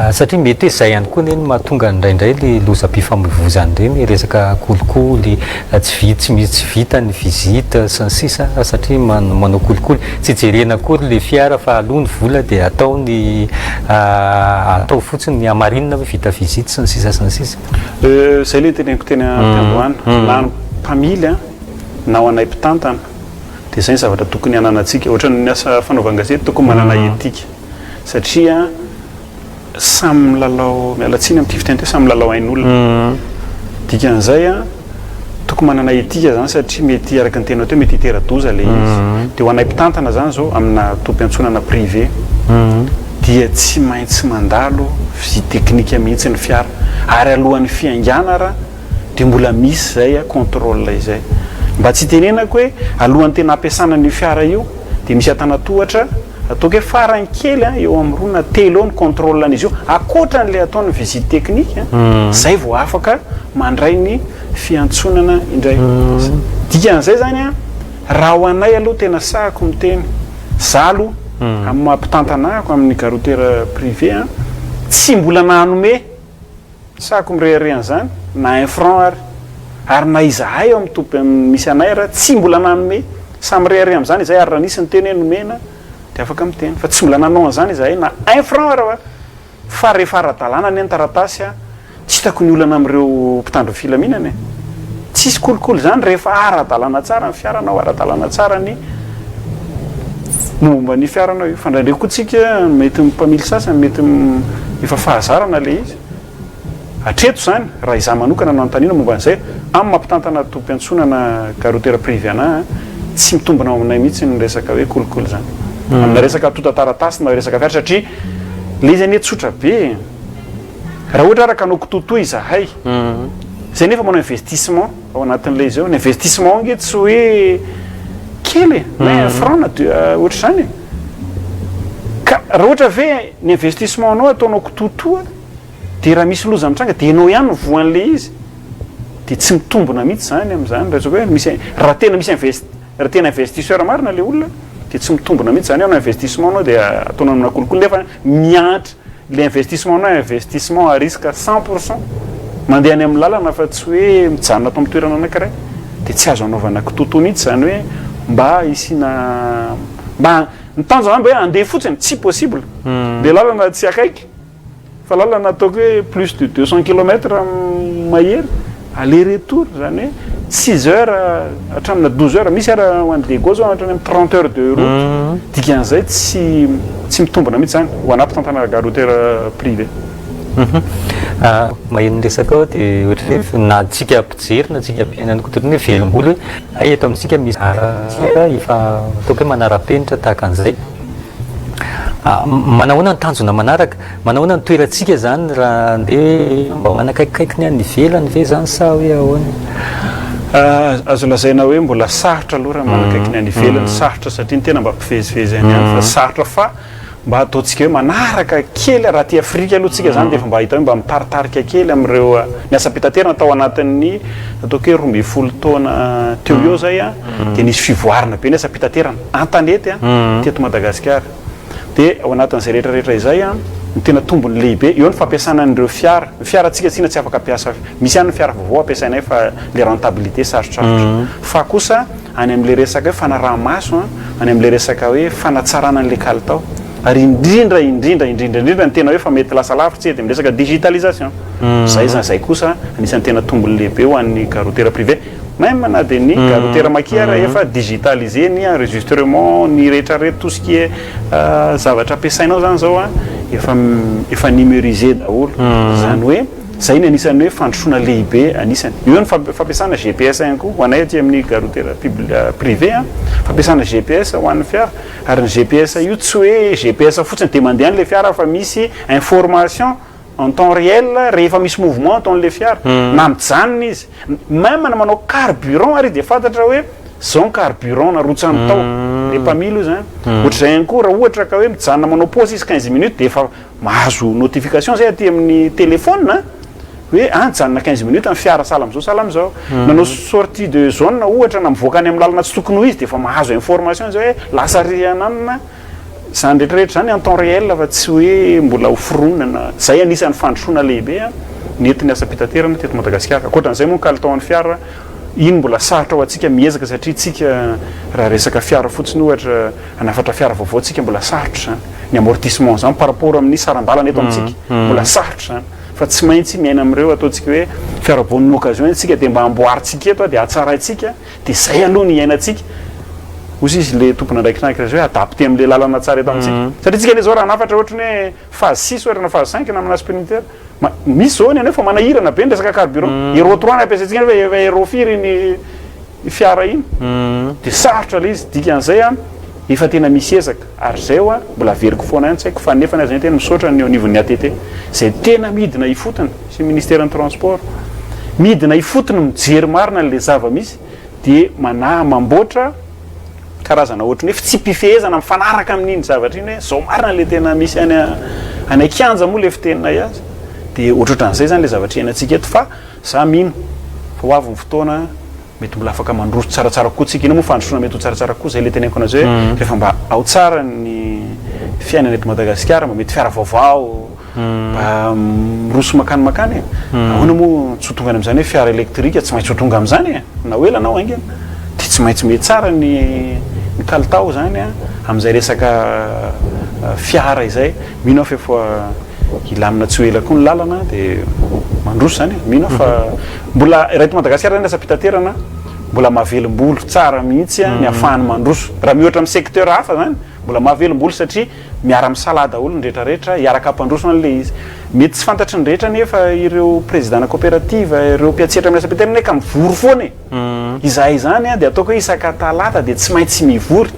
satria mety hoe izay ihany koa anie no mahatonga indraindray le lozam-pifamoivoizana ireny, resaka kolikoly, tsy vita tsy misy tsy vita ny visite sy ny sisa satria manao kolikoly, tsy jerena akory le fiara fa aloa ny vola dia atao ny atao fotsiny ny hamarinina hoe vita visite sy ny sisa sy ny sisa.
Izay le teneniko teny am-piandohana, na ny mpamily na ho anay mpitantana. Dia izay ny zavatra tokony hananantsika. Ohatran'ny asa fanaovan-gazety tokony manana éthique satria samy milalao, miala tsiny amin'ity fiteny ity, samy milalao ain'olona. Dikan'izay an, tokony manana éthique izany satria mety araka ny teninao teo mety hitera-doza ilay izy. Dia ho anay mpitantana izany izao amina tobim-piantsonana privé dia tsy maintsy mandalo visite technique mihitsy ny fiara ary alohan'ny fiaingàna ara dia mbola misy izay contrôle izay. Mba tsy hitenenako hoe alohan'ny tena hampiasana an'io fiara io dia misy antanatohatra ataoko hoe farany kely eo amin'ny roa na telo eo ny contrôle an'izy io ankoatra an'ilay ataony visite technique izay vao afaka mandray ny fiantsonana indray. Dikan'izay izany an, raha ho anay aloha tena sahako miteny, za aloha amin'ny maha mpitantana ahako amin'ny gare routière privé an, tsy mbola nanome Sahako mirehareha an'izany na un franc ary. Ary na izahay ao amin'ny toby misy anay ara tsy mbola nanome. Samy mirehareha amin'izany izahay ary raha nisy niteny hoe nomena dia afaka miteny. Fa tsy mbola nanao an'izany izahay na un franc ara fa fa rehefa ara-dalàna anie ny taratasy a, tsy hitako ny olana amin'ireo mpitandro ny filaminana e. Tsisy kolikoly izany rehefa ara-dalàna tsara ny fiaranao, ara-dalàna tsara ny momba ny fiaranao io. Fa indraindray koa tsika mety ny mpamily sasany mety efa fahazarana ilay izy. Hatreto izany, raha izaho manokana no anontaniana momba an'izay, amin'ny maha mpitantana tobim-piantsonana gare routière privé anà, tsy mitombina ao aminay mihitsy ny resaka hoe kolikoly izany. Amina resaka antontan-taratasy na resaka fiara satria ilay izy anie tsotra be e. Raha ohatra ary ka hanao kitoatoa izahay, izay nefa manao investissement ao anatin'ilay izy ao, ny investissement ange tsy hoe kely e, na un franc na deux, ohatr'izany e. Ka raha ohatra ve ny investissement anao ataonao kitoatoa, dia raha misy loza mitranga dia ianao ihany no voan'ilay izy, dia tsy mitombina mihitsy izany amin'izany resaka hoe misy, raha tena misy invest, raha tena investisseur marina ilay olona dia tsy mitombina mihitsy izany hoe hanao investissement anao dia ataonao amina kolikoly nefa miantra Le investissement anao investissement à risque 100% mandeha any amin'ny lalana fa tsy hoe mijanona ato amin'ny toerana anankiray dia tsy azo anaovana kitoatoa mihitsy izany hoe mba hisiana mba ny tanjona mba hoe handeha fotsiny tsy possible le lalana tsy akaiky fa lalana ataoko hoe plus de 200 kilomètres mahery aller retour izany hoe six heures hatramina douze heures, misy ara ho an'i Diego zao hatrany amin'ny trente heures de route, dikan'izay tsy tsy mitombina mihitsy izany ho anà mpitantana gare routière privée.
Maheno ny resaka ao dia ohatran'ny hoe na antsika mpijery na antsika mpihaino ihany koa dia ohatran'ny hoe velom-bolo hoe hay eto amintsika misy gare efa ataoko hoe manara-penitra tahaka an'izay. Manahoana ny tanjona manaraka? Manahoana ny toerantsika izany raha andeha hoe mba manakaikikaiky ny any ivelany ve izany sa hoe ahoana?
Azo lazaina hoe mbola sarotra aloha raha manakaiky ny any ivelany, sarotra satria ny tena mba mpivezivezy any ihany fa sarotra fa mba ataontsika hoe manaraka kely raha aty Afrika aloha tsika zany dia efa mba hita hoe mba mitaritarika kely amin'ireo ny asam-pitaterana tao anatin'ny ataoko hoe 12 taona teo eo zay a, dia nisy fivoarana be ny asam-pitaterana an-tanety a teto Madagasikara. Dia ao anatin'izay rehetra rehetra izay a, ny tena tombony lehibe eo ny fampiasana an'ireo fiara, ny fiarantsika tsinona tsy afaka ampiasa, misy ihany ny fiara vaovao ampiasainay fa le rentabilité sarotsarotra, fa kosa any amin'ilay resaka hoe fanaraha-maso an, any amin'ilay resaka hoe fanatsarana an'ilay kalitao, ary indrindra indrindra indrindra indrindra ny tena hoe efa mety lasa lavitra tsika dia miresaka digitalisation, izay izany izay kosa anisan'ny tena tombony lehibe ho an'ny gare routière privée, même na dia ny gare routière Maki ara efa digitalisé ny enregistrement ny rehetra rehetra tout ce qui est zavatra ampiasainao izany izao an efa efa numérisé daholo, izany hoe Zay ny anisan'ny hoe fandrosoana lehibe anisany. Eo ny fampiasana GPS ihany koa ho anay aty amin'ny gare routière privé an, fampiasana GPS ho an'ny fiara, ary ny GPS io tsy hoe GPS fotsiny dia mandeha any ilay fiara fa misy information en temps réel rehefa misy mouvement ataon'ilay fiara, na mijanona izy, même na manao carburant ary dia fantatra hoe zao ny carburant narotsany tao, ilay mpamily io zany. Ohatr'izay ihany koa raha ohatra ka hoe mijanona manao pause izy 15 minutes dia efa Mahazo notification zay aty amin'ny téléphone a, hoe ah nijanona 15 minutes ny fiara sahala am'zao sahala am'zao. Nanao sortie de zone ohatra na mivoaka any amin'ny lalana tsy tokony ho izy dia efa mahazo information zay hoe lasa ary ananona. Zany rehetra rehetra zany en temps réel fa tsy hoe mbola ho foronina na, zay anisan'ny fandrosoana lehibe a nentin'ny asam-pitaterana teto Madagasikara. Ankoatran'izay moa ny kalitaon'ny fiara, iny mbola sarotra ho antsika miezaka satria tsika raha resaka fiara fotsiny ohatra, Hanafatra fiara vaovao tsika mbola sarotra izany. Ny amortissement izany par rapport amin'ny saran-dalana eto amintsika mbola sarotra izany. Fa tsy maintsy miaina amin'ireo ataontsika hoe fiara bonne occasion isika dia mba amboarintsika eto dia hatsaraintsika dia izay aloha ny iainantsika. Hoy izy ilay tompon'andraikitra anankiray izay hoe adapter amin'ilay lalana tsara eto amintsika. Satria tsika anie izao raha hanafatra ohatry ny hoe phase six ohatra na phase cinq na amina sprinter, misy izao ny anay fa manahirana be ny resaka carburant. Euro trois no ampiasaintsika nefa efa euro firy iny fiara iny dia sarotra ilay izy, dikan'izay an efa tena misy ezaka ary izay hoa mbola averiko foana ihany tsy haiko fa nefany aza tena misaotra ny eo anivon'ny ATT izay tena midina ifotony sy ministeran'ny transport midina ifotony mijery marina an'ilay zava-misy dia manahy mamboatra karazana ohatry ny hoe fitsipi-pifehezana mifanaraka amin'iny zavatra iny hoe izao marina ilay tena misy any any an-kianja moa ilay fiteninay azy dia ohatrohatran'izay izany ilay zavatra iainantsika eto fa Za mino fa ho avy ny fotoana mety mbola afaka mandroso tsaratsara kokoa tsika, ina moa fandrosoana mety ho tsaratsara kokoa, zay le teneniko anazy hoe rehefa mba ao tsara ny fiainana eto Madagasikara mba mety fiara vaovao mba miroso makany makany e, ahoana moa tsy ho tonga any am'zany hoe fiara électrique tsy maintsy ho tonga am'zany e, na ho ela na ho haingana, de tsy maintsy mihatsara ny ny kalitao zany a am'zay resaka fiara izay, mino aho fa efa Hilamina tsy ho ela koa ny lalana dia mandroso izany e. Mino aho fa mbola raha eto Madagasikara izany asam-pitaterana mbola mahavelom-bolo tsara mihitsy ny ahafahany mandroso. Raha mihoatra amin'ny secteur hafa izany mbola mahavelom-bolo satria miara-misalahy daholo ny rehetra rehetra hiaraka hampandroso an'ilay izy. Mety tsy fantatry ny rehetra anefa ireo président-na coopérative, ireo mpiantsehatra amin'ny asam-pitaterana anie ka mivory foana e. Izahay izany dia ataoko hoe isaka talata dia tsy maintsy mivory.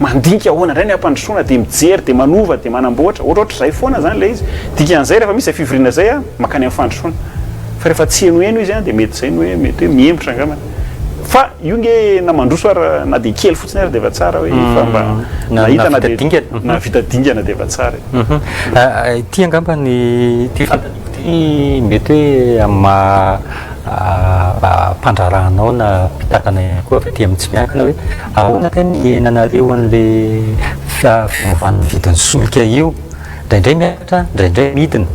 Mandinika ahoana indray ny hampandrosoana dia mijery dia manova dia manamboatra, ohatrohatr'izay foana izany ilay izy. Dikan'izay rehefa misy izay fivoriana izay an, mankany amin'ny fandrosoana. Fa rehefa tsy henoheno izy an dia mety izay no hoe mety hoe mihemotra angambany. Fa io nge na mandroso ary na dia kely fotsiny ary dia efa tsara hoe efa mba nahita na dia nahavita dingana dia efa tsara
e. Ity angamba ny ity fanontaniako ity mety hoe amin'ny maha mpandraharaha anao na mpitantana ihany koa avy aty amin'ny tsy miankina hoe ahoana kay ny iainanareo an'ilay fiovan'ny vidin'ny solika io? Indraindray miakatra, indraindray midina.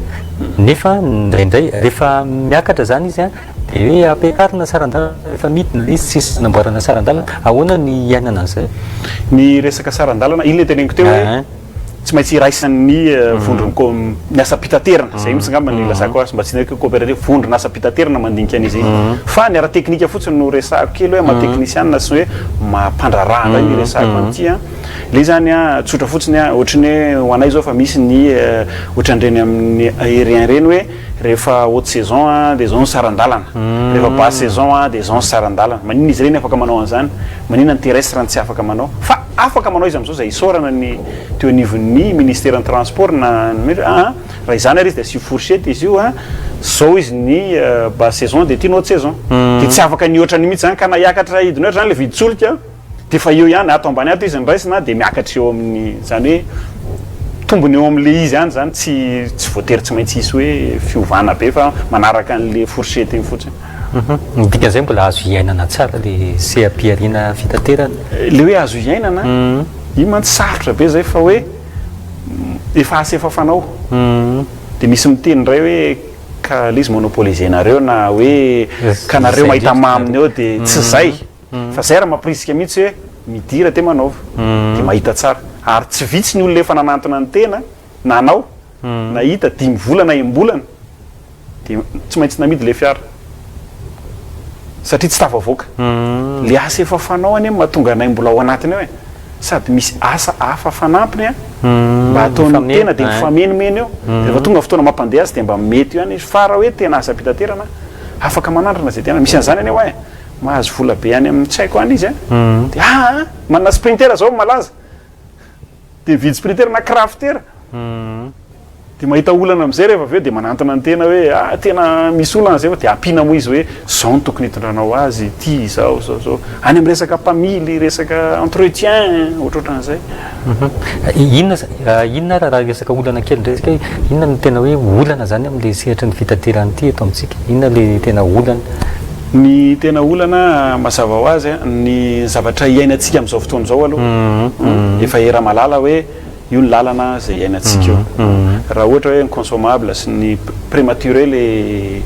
Nefa indraindray rehefa miakatra izany izy dia hoe ampiakarina saran-dalana, rehefa midina ilay izy tsisy anamboarana saran-dalana. Ahoana ny iainana an'izay?
Ny resaka saran-dalana, iny ilay teneniko teo hoe tsy maintsy iraisan'ny vondron'ny co- ny asam-pitaterana, izay mihitsy angamba no ilazako azy, mba tsy hoe coopérative, vondrona asam-pitaterana mandinika an'izy iny. Fa ny ara-teknika fotsiny no resahako kely hoe maha teknisianina sy ny hoe maha mpandraharaha indray no iresahako an'ity an. Ilay izy izany an, tsotra fotsiny an, ohatry ny hoe ho anay izao fa misy ny ohatran'ireny amin'ny aérien ireny hoe rehefa haute saison an dia izao ny saran-dalana, rehefa basse saison an dia izao ny saran-dalana. Maninona izy ireny afaka manao an'izany? Maninona ny terrestre no tsy afaka manao? Fa Afaka manao izy amin'izao izay isaorana ny teo anivon'ny ministeran'ny transport na ny aa. Raha izany ary izy dia asio fourchette izy io a, zao izy ny basse saison dia ity ny haute saison. Dia tsy afaka ny hihoatra an'io mihitsy izany ka na hiakatra hidina eo zany ilay vidin-tsolika dia efa eo ihany, ato ambany ato izy no raisina dia miakatra eo amin'ny, izany hoe tombony eo amin'ilay izy ihany izany, tsy tsy voatery tsy maintsy hisy hoe fiovana be fa manaraka an'ilay fourchette iny fotsiny.
Ny dikan'izay mbola azo iainana tsara ilay seha-pihariana fitaterana.
Ilay hoe azo iainana, io mantsy sarotra be izay fa hoe efa asa efa fanao. Dia misy miteny indray hoe ka ilay izy monopoliser-nareo na hoe ka nareo mahita maminy eo dia tsy izay. Fa zay raha mampirisika mihitsy hoe midira dia manaova dia mahita tsara. Ary tsy vitsy ny olona efa nanantona ny tena nanao, nahita dimy volana enim-bolana dia tsy maintsy namidy ilay fiara satria tsy tafavoaka. Le asa efa fanao anie no mahatonga anay mbola ao anatiny ao e. Sady misy asa hafa fanampiny mba ataon'ny tena dia mifamenomeno eo. Dia rehefa tonga ny fotoana mampandeha azy dia mba mety eo ihany izy. Fa raha hoe tena asam-pitaterana, afaka manandrana izay tena. Misy an'izany anie hoa e. Mahazo vola be any amin'ny tsy haiko any izy an! Dia aa! Manana sprinter zao malaza! Dia mividy sprinter na crafter! Dia mahita olana amin'izay rehefa avy eo dia manantona ny tena hoe ah tena misy olana izay fa dia ampiana moa izy hoe izao no tokony hitondranao azy, ity, izao, izao, izao. Any amin'ny resaka mpamily, resaka entretien, ohatrohatran'izay.
Inona inona ary raha resaka olana kely indray isika, inona no tena hoe olana izany amin'ilay sehatry ny fitaterana ity eto amintsika? Inona ilay tena olana?
Ny tena olana, mazava ho azy, ny zavatra iainantsika amin'izao fotoana izao aloha, efa era malala hoe io ny lalana izay iainantsika io. Raha ohatra hoe ny consommable sy ny prématuré le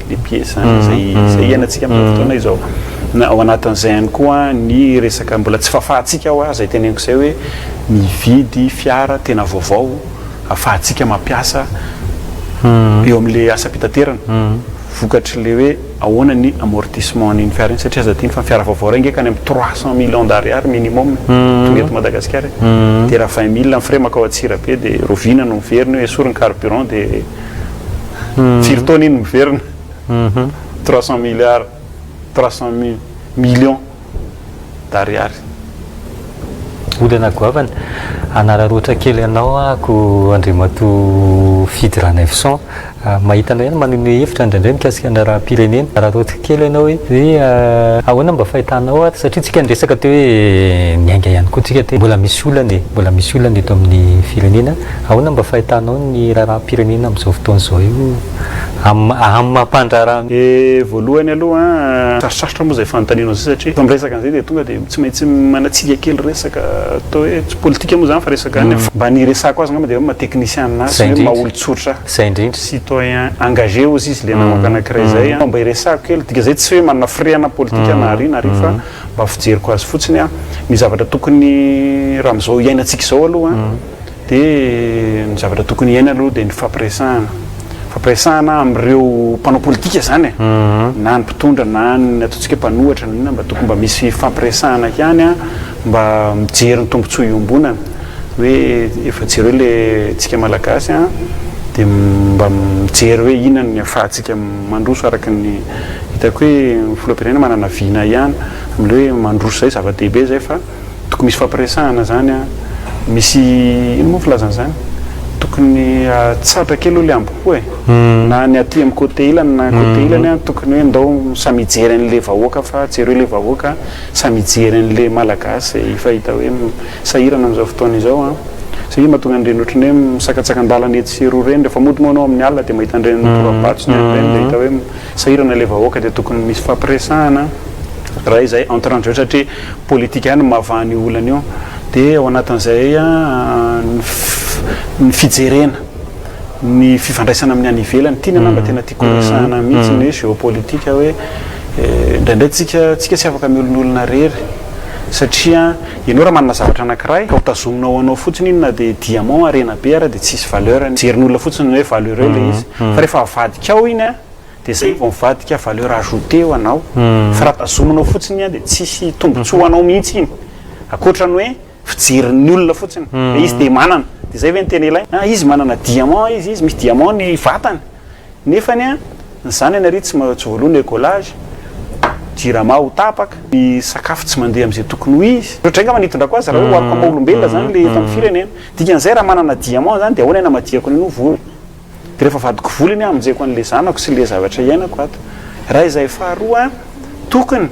le pièce izay izay iainantsika amin'izao fotoana izao. Na ao anatin'izay ihany koa ny resaka mbola tsy fahafahantsika hoa izay teneniko izay hoe mividy fiara tena vaovao ahafahantsika mampiasa eo amin'ilay asam-pitaterana. Vokatr'ilay hoe ahoana ny amortissement an'iny fiara iny satria aza adino fa ny fiara vaovao iray nge ka any amin'ny 300 millions d'ariary minimum tonga eto Madagasikara e. Dia raha 20 mille ny frais makao Antsirabe dia rahoviana no miverina io, esory ny carburant dia firy taona iny miverina? 300 milliards, 300 millions d'ariary.
Olana goavana. Hanararaotra kely anao ahako Andriamatoa Fidy Ranaivoson. Mahita anao ihany manome hevitra indraindray mikasika ny raharaham-pirenena. Araraoty kely ianao hoe hoe ahoana mba fahitanao ary satria tsika niresaka teo hoe niainga ihany koa tsika teo mbola misy olana e, mbola misy olana eto amin'ny firenena. Ahoana mba fahitanao ny raharaham-pirenena amin'izao fotoana izao io amin'ny maha mpandraharaha?
E, voalohany aloha an, sarotsarotra moa izay fanontanianao izay satria rehefa miresaka an'izay dia tonga dia tsy maintsy manatsika kely resaka atao hoe tsy politika moa izany fa resaka any mba ny hiresahako azy angamba dia hoe maha teknisianina ahy sy hoe maha olon-tsotra
Izay indrindra.
Citoyen engagé hozy izy le namako anakiray zay an, mba hiresahako kely, dika zay tsy hoe manana firehana politika na ary na ary fa mba fijeriko azy fotsiny an, ny zavatra tokony raha amizao iainantsika izao aloha an, de ny zavatra tokony hiainana aloha de ny fampiresahana, fampiresahana amin'ireo mpanao politika zany e, na ny mpitondra na ny ataontsika hoe mpanohatra na inona mba tokony mba misy fampiresahana ihany an, mba mijery ny tombotsoa iombonana. Hoe efa jereo le tsika malagasy an, de mba mijery hoe inona ny afahantsika mandroso araka ny hitako hoe ny filoham-pirenena manana vina ihany amle hoe mandroso zay zava-dehibe zay fa tokony misy fampiresahana zany an, misy inona moa filazana zany tokony atsahatra kely aloha le ambopo e, na ny aty amin'ny côté ilany na côté ilany an, tokony hoe ndao samy hijery an'le vahoaka fa jereo le vahoaka samy hijery an'le malagasy efa hita hoe Sahirana amin'izao fotoana izao an! Izay mahatonga an'ireny ohatran'ny hoe misakantsakan-dalana etsy sy eroa ireny, rehefa mody moa ianao amin'ny alina dia mahita an'ireny tora-bato sy ny hafa ireny dia hita hoe sahirana ilay vahoaka dia tokony misy fampiresahana raha izay entre ny zareo satria politika ihany no mahavaha an'io olana io. Dia ao anatin'izay ny fijerena ny fifandraisana amin'ny any ivelany, ity ny anah mba tena tiako horesahana mihitsy ny hoe géopolitique hoe indraindray tsika tsika tsy afaka miolonolona irery satria Ianao raha manana zavatra anankiray ka ho tazominao ho anao fotsiny iny na dia diamant harena be ara dia tsisy valeur-ny, jerin'olona fotsiny ny hoe valeureux ilay izy fa rehefa avadikao iny an dia zay vao mivadika valeur ajoutée ho anao fa raha tazominao fotsiny iny an dia tsisy tombotsoa ho anao mihitsy iny ankoatra ny hoe fijerin'ny olona fotsiny hoe izy dia manana dia zay ve no tena ilaina? Ah izy manana diamant izy, izy misy diamant ny vatany. Nefany an, ny zanany ary tsy tsy voaloa ny écolage, jirama ho tapaka, ny sakafo tsy mandeha amin'izay tokony ho izy. Ohatr'izay angamba ny hitondrako azy raha hoe ohariko amin'ny maha olombelona izany ilay eto amin'ny firenena. Dikan'izay raha manana diamant izany dia ahoana ny hamadihako an'io vola. De rehefa avadiko vola iny hamonjeko an'le zanako sy le zavatra iainako ato. Raha izay faharoa an, tokony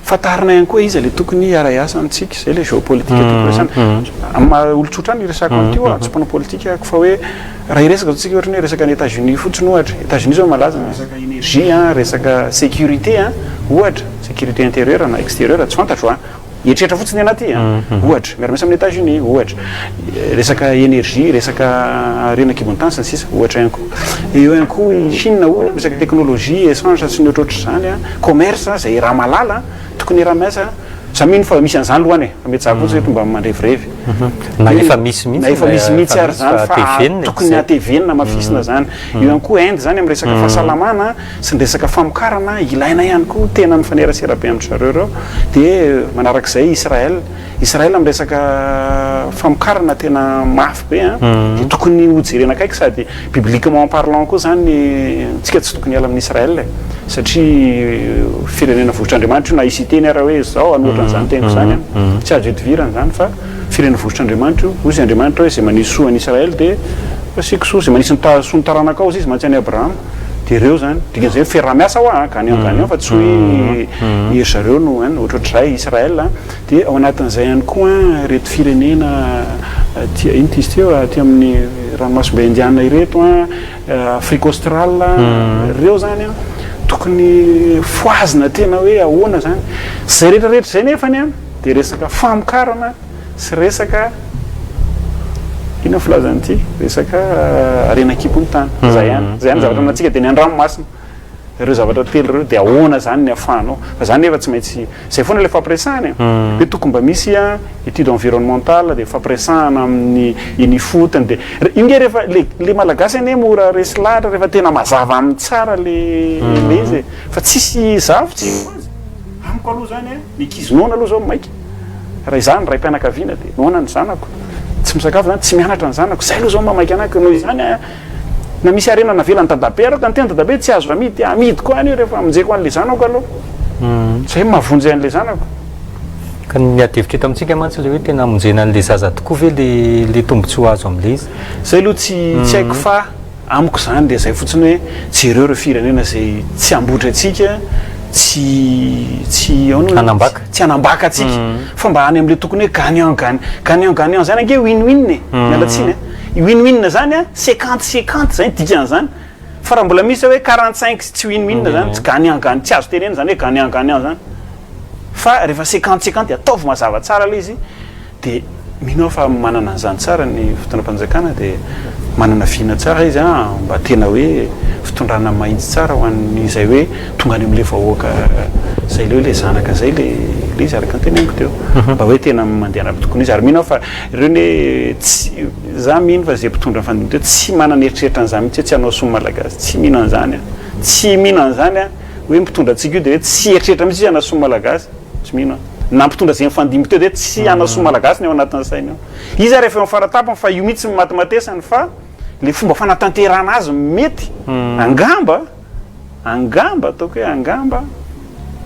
fantarina ihany koa iza le tokony hiara-hiasa amintsika, izay le géopolitique tokony resahana. Amin'ny maha olon-tsotra ahy no iresahako an'ity oa, tsy mpanao politika ako fa hoe raha hiresaka zao tsika ohatra ny hoe resaka any Etats-Unis fotsiny ohatra, Etats-Unis zao malaza amin'ny resaka énergie an, resaka sécurité an, ohatra, sécurité intérieure na extérieure tsy fantatro an, Eritreritra fotsiny ny anaty an! Ohatra, miara-miasa amin'i Etats-Unis, ohatra. Resaka énergie, resaka harena an-kibon'ny tany sy ny sisa, ohatra ihany koa. Eo ihany koa i Chine, ohatra, resaka technologie, échange sy ny ohatrohatr'izany an, commerce, izay raha malala, tokony hiara-miasa. Za mino fa misy an'izany aloha any e, fa mety za koa tsy mba mandrevirevy.
Na efa misy mihitsy,
na efa misy mihitsy ary izany fa tokony hatevenina, hamafisina izany. Eo ihany koa Inde izany amin'ny resaka fahasalamana. sy ny resaka famokarana ilaina ihany koa tena mifanerasera be amin-dry zareo ireo dia manarak'izay Israël Israël amin'ny resaka famokarana tena mafy be an dia tokony ho jerena akaiky sady bibliquement parlant koa zany tsika tsy tokony hiala amin'i Israël e satria firenena vohitr'Andriamanitra io na hisy hiteny ara hoe zao hanohitra an'izany teniko izany an tsy azo idivirana izany fa firenena vohitr'Andriamanitra io hoy izy Andriamanitra hoe izay manisy soa an'i Israël dia asiako soa izay manisy ny soa ny taranakao hozy izy mantsy an'i Abrahama Dia ireo izany, dikan'izay hoe fiaraha-miasa hoa an, gagnant gagnant fa tsy hoe ery zareo no an, ohatrohatr'izay Israël an, dia ao anatin'izay ihany koa an, ireto firenena aty, inona ity izy ity, aty amin'ny ranomasimbe indiana ireto an, Afrique australe, ireo izany an, tokony fohazina tena hoe ahoana izany. Izay rehetra rehetra izay nefany an, dia resaka famokarana. sy resaka inona filazana ity resaka harena an-kibon'ny tany zay ihany zay ihany zavatra anantsika dia ny an-dranomasina ireo zavatra telo ireo dia ahoana zany ny afahanao fa zany nefa tsy maintsy zay foana ilay fampiresahana e hoe tokony mba misy a étude environnementale dia fampiresahana amin'ny eny ifotony dia io nge rehefa le le malagasy anie mora resy lahatra rehefa tena mazava aminy tsara le le izy e fa tsisy zavo tsy amiko aloha zany a Ny ankizy noana aloha zao maika. Raha izaho ny raim-pianakaviana dia noana ny zanako. Tsy misakafo zany, tsy mianatra ny zanako. Zay aloha zao maha maika anahy. Noho izany na misy harena navelan'i dadabe ary ka ny tena dadabe tsy azo amidy, amidiko any io rehefa amonjeko an'ilay zanako aloha. Zay no mahavonjy an'ilay zanako.
Ka ny ady hevitra eto amintsika mantsy ilay hoe tena hamonjena an'ilay zaza tokoa ve ilay ilay tombontsoa azo amin'ilay izy?
Zay aloha tsy tsy haiko fa. Amiko izany dia izay fotsiny hoe jereo ireo firenena izay tsy hambotry antsika, tsy tsy ahoana moa
Hanambaka.
tsy hanambaka antsika fa mba any amin'ilay tokony hoe gagnant gagnant gagnant gagnant izany ange win win e, miala tsiny a, win win izany a cinquante cinquante izay ny dikan'izany fa raha mbola misy hoe 45 tsy win win izany, tsy gagnant gagnant, tsy azo tenenina izany hoe gagnant gagnant izany fa rehefa cinquante cinquante dia ataovy mazava tsara ilay izy. Dia mino aho fa manana an'izany tsara ny fitondram-panjakana dia manana vina tsara izy an, mba tena hoe fitondrana mahitsy tsara ho an'izay hoe tonga any amin'ilay vahoaka izay ilay hoe ilay zanaka izay ilay ilay izy araka ny teneniko teo. Mba hoe tena mandeha araka ny tokony ho izy ary mino aho fa ireo anie tsy, za mino fa izay mpitondra nifandimby teo tsy manana eritreritra an'izany mihitsy hoe tsy hanao soa ny Malagasy, tsy mino an'izany aho, tsy mino an'izany aho hoe mpitondra antsika io dia hoe tsy eritreritra mihitsy izy hanasoa ny Malagasy. Tsy mino aho. Na mpitondra izay nifandimby teo dia tsy hanasoa Malagasy ny ao anatin'ny sainy ao. Izy ary efa eo amin'ny faratapony fa io mihitsy no matimatesany fa le fomba fanatanterahana azy no mety. Angamba, angamba, ataoko hoe angamba,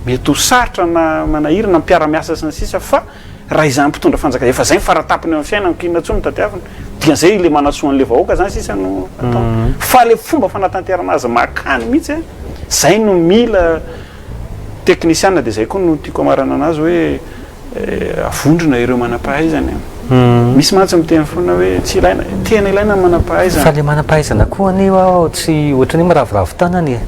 mety ho sarotra na manahirana ny mpiara-miasa sy ny sisa fa raha izany mpitondra fanjakana, efa izay ny faratapony eo amin'ny fiainana, ko inona intsony no tadiavina? Dikan'izay le manasoa an'le vahoaka izany sisa no atao. Fa le fomba fanatanterahana azy makany mihitsy, izay no mila. Teknisiana dia izay koa no tiako hamaranana azy hoe avondrona ireo manam-pahaizana e. Misy mantsy miteny foana hoe tsy ilaina, tena ilaina ny manam-pahaizana.
Fa ilay manam-pahaizana koa anie ho'aho tsy ohatran'ny hoe miraviravy tanana e.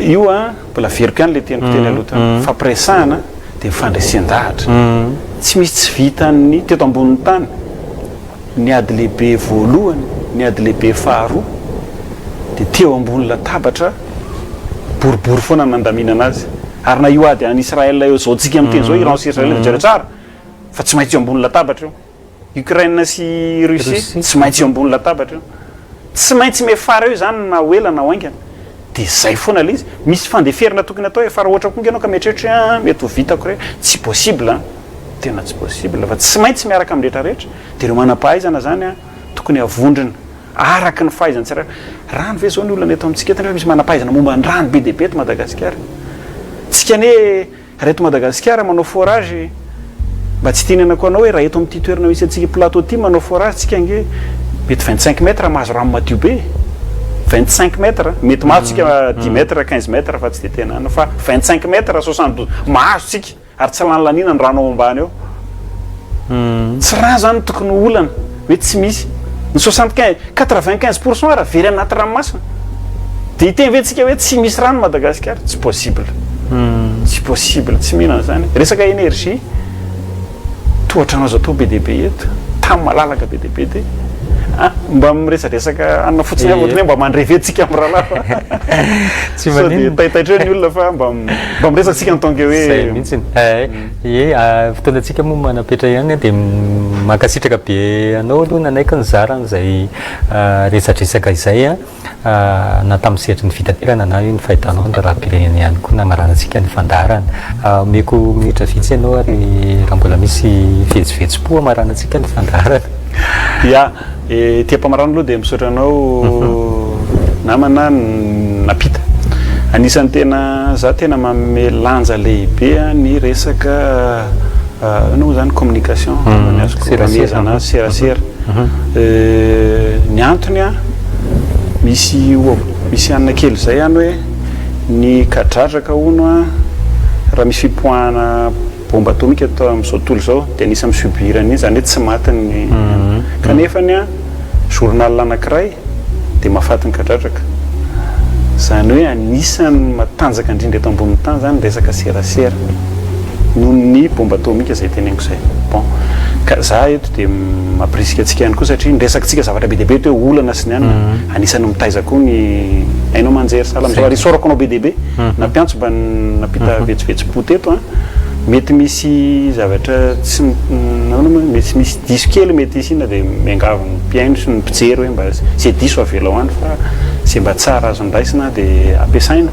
Io an, mbola averiko ihany ilay teniko teny aloha teo, fampiresahana dia ny fandresen-dahatra. Tsy misy tsy vitan'ny teto ambonin'ny tany. Ny ady lehibe voalohany, ny ady lehibe faharoa dia teo ambony latabatra boribory foana no nandaminana azy. Ary na io ady any Israël eo izao tsika miteny izao, Iran sy Israël dia jereo tsara fa tsy maintsy eo ambony latabatra io. Ukraine sy Russie tsy maintsy eo ambony latabatra io. Tsy maintsy miafara eo izany na ho ela na ho haingana. Dia izay foana ilay izy. Misy fandeferana tokony atao e, fa raha ohatra koa ange ianao ka mieritreritra hoe ah mety ho vitako re, tsy possible an! Tena tsy possible fa tsy maintsy miaraka amin'ny rehetra rehetra. Dia ireo manam-pahaizana izany an, tokony havondrona araka ny fahaizany tsirairay. Rano ve izao ny olana eto amintsika eto nefa misy manam-pahaizana momba ny rano be dia be eto Madagasikara. Tsika anie raha eto Madagasikara manao forage, mba tsy itenenako anao hoe raha eto amin'ity toerana misy antsika plateau ity manao forage tsika ange. Mety 25 mètres mahazo rano madio be, 25 mètres. Mety mahazo tsika 10 mètres, 15 mètres, fa tsy de tena any, fa 25 mètres, 72 mahazo tsika, ary tsy lanilanina ny rano ao ambany eo. Tsy raha zany tokony olana hoe tsy misy ny 75, 95 % raha very anaty ranomasina, de hiteny ve tsika hoe tsy misy rano Madagasikara? Tsy possible, tsy possible, tsy mihina zany. Resaka énergie, tohatrano azo atao be dehibe eto, tany malalaka be dehibe, de mba miresadresaka anina fotsiny avy, ohatrany hoe mba mandrevetsika amy rahalahy.
Tsy
fa de taitaitra eo ny olona, fa mba miresatsika en tant que hoe
Zay mihitsiny e. Fotoanantsika moa manapetra ihany, de mankasitraka be anao aloha nanaiky ny zarany zay resadresaka izay a, na tamin'ny sehatry ny fitaterana na io ny fahitanao ny raharaham-pirenena ihany koa. Namaranantsika ny fandaharana, omeko minitra vitsy ianao ary raha mbola misy vetsovetso-po amaranantsika ny fandaharana.
Ya, ty ampamarana aloha dia misaotra anao namana napita. Anisan'ny tena za tena manome lanja lehibe ny resaka ino moa zany, communication ny azoko amezana, serasera. Ny antony a, misy misy anina kely zay any hoe ny kadradraka hono a, raha misy fipoahana bombe atomika atao amin'izao tontolo izao, dia anisan'ny mi-subir an'iny, zany hoe tsy matiny, kanefany a journal anankiray dia mahafaty ny kadradraka. Zany hoe anisan'ny matanjaka indrindra eto ambonin'ny tany zany resaka serasera noho ny bombe atomika zay teneniko zay. Bon, ka za eto dia mampirisika antsika ihany koa, satria niresaka zavatra be dia be teo, olana sy ny anina, anisan'ny mitaiza koa ny hainao manjery sahala am'izao, ary isaorako anao be dia be nampiantso mba nampita vetsovetso-po teto a. Mety misy zavatra tsy nahoana moa, mety misy diso kely, mety hisy inona, dia miangavy ny mpihaino sy ny mpijery hoe mba zay diso avelao any, fa zay mba tsara azony raisina dia ampiasaina.